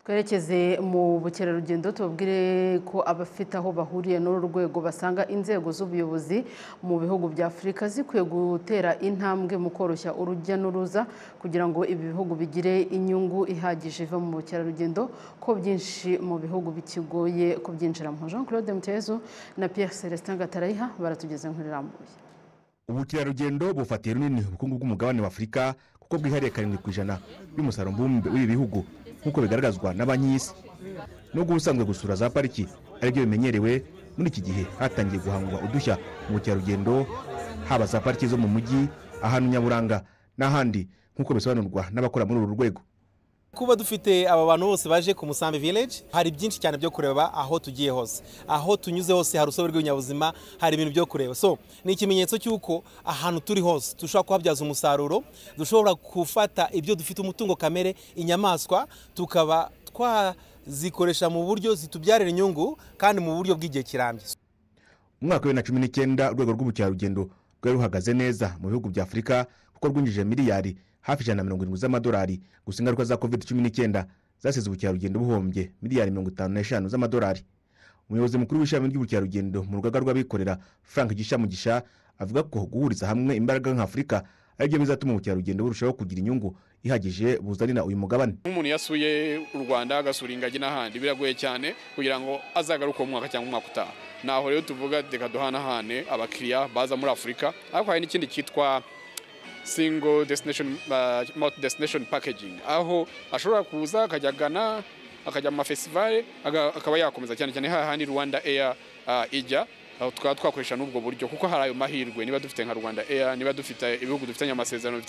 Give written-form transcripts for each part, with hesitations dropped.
Twerekeze mu bukerarugendo, tubabwire ko abafite aho bahuriye n'uru rwego basanga inzego z'ubuyobozi mu bihugu bya Afurika zikwiye gutera intambwe mu koroshya urujya n'uruza kugira ngo ibi bihugu bigire inyungu ihagije iva mu bukerarugendo, ko byinshi mu bihugu bikigoye kubyinjiramo. Jean Claude Mutezo na Pierre Celestin Gatarayiha baratugeze inkuru irambuye. Ubukerarugendo bufatiye runini ubukungu bw'umugabane wa Afurika, kuko bwihariye 7% y'umusaruro mbumbe w'ibi bihugu, nk'uko bigaragazwa na Banki y'Isi. Nubwo ubusanzwe gusura za pariki aribyo bimenyerewe, muri iki gihe hatangiye guhangwa udushya mu bukerarugendo, haba za pariki zo mu mujyi, ahantu nyaburanga n'ahandi, nk'uko bisobanurwa n'abakora muri uru rwego. Kuba dufite aba bantu bose baje ku Musambi Village, hari byinshi cyane byo kureba. Aho tugiye hose, aho tunyuze hose, hari urusobe rw'ibinyabuzima, hari ibintu byo kureba. So ni ikimenyetso cy'uko ahantu turi hose dushobora kuhabyaza umusaruro, dushobora gufata ibyo dufite, umutungo kamere, inyamaswa, tukaba twazikoresha mu buryo zitubyarira inyungu kandi mu buryo bw'igihe kirambye. Umwaka wa 2019, urwego rw'ubukerarugendo rwari ruhagaze neza mu bihugu bya Afurika, kuko rwinjije miliyari hafi 170 z'amadolari. Gusa ingaruka za COVID-19 zasize ubukerarugendo buhombye miliyari 55 z'amadolari. Umuyobozi mukuru w'ishami ry'ubukerarugendo mu rugaga rw'abikorera, Frank Gishamugisha, avuga ko guhuriza hamwe imbaraga nka Afurika aribyo bizatuma ubukerarugendo burushaho kugira inyungu ihagije buzanira uyu mugabane. Nk'umuntu yasuye u Rwanda, agasura ingagi n'ahandi, biragoye cyane kugira ngo azagaruke uwo mwaka cyangwa umwaka utaha. Naho rero tuvuga reka duhanahane abakiriya baza muri Afurika. Ariko hari n'ikindi cyitwa single destination, multi destination packaging, aho ashobora kuza akajya Ghana, akajya mu mafestivale, akaba yakomeza, cyane cyane hahandi Rwanda Air ijya, aho tukaba twakoresha n'ubwo buryo, kuko hari ayo mahirwe. Niba dufite nka Rwanda Air, niba dufite ibihugu dufitanye amasezerano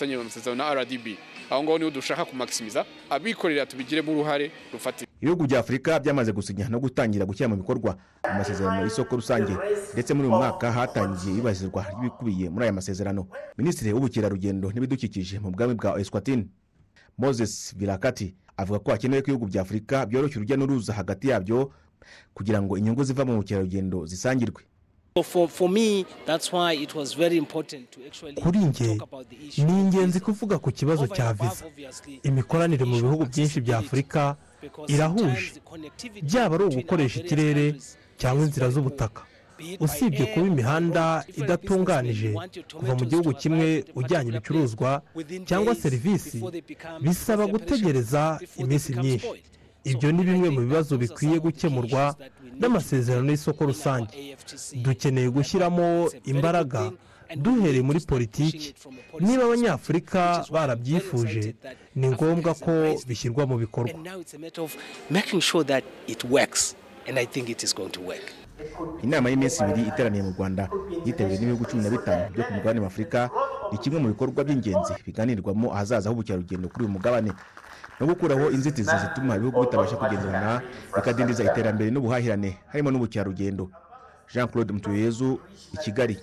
na RDB, aho ngaho niho dushaka kumaximiza, abikorera tubigiremo uruhare rufatika. Ibihugu bya Afurika byamaze gusinya no gutangira gushyira mu bikorwa amasezerano y'isoko rusange, ndetse muri uyu mwaka hatangiye iyubahirizwa ry'ibikubiye muri aya masezerano. Minisitiri w'ubukerarugendo n'ibidukikije mu bwami bwa Eswatini, Moses Vilakati, avuga ko hakenewe ko ibihugu bya Afurika byoroshya urujya n'uruza hagati yabyo kugira ngo inyungu ziva mu bukerarugendo zisangirwe. Kuri njye ni ingenzi kuvuga ku kibazo cya viza. Imikoranire mu bihugu byinshi bya Afurika irahuje, byaba ari ugukoresha ikirere cyangwa inzira z'ubutaka. Usibye kuba imihanda idatunganije, kuva mu gihugu kimwe ujyanye ibicuruzwa cyangwa serivisi bisaba gutegereza iminsi myinshi. Ibyo ni bimwe mu bibazo bikwiye gukemurwa n'amasezerano y'isoko rusange. Dukeneye gushyiramo imbaraga duhereye muri politiki. Niba Abanyafurika barabyifuje, ni ngombwa ko bishyirwa mu bikorwa. Inama y'iminsi 2 iteraniye mu Rwanda, yitabiriwe n'ibihugu 15 byo ku mugabane wa Afurika, ni kimwe mu bikorwa by'ingenzi biganirwamo ahazaza h'ubukerarugendo kuri uyu mugabane no gukuraho inzitizi zituma ibihugu bitabasha kugenderana, bikadindiza iterambere n'ubuhahirane, harimo n'ubukerarugendo. Jean Claude Mutuyezu, i Kigali.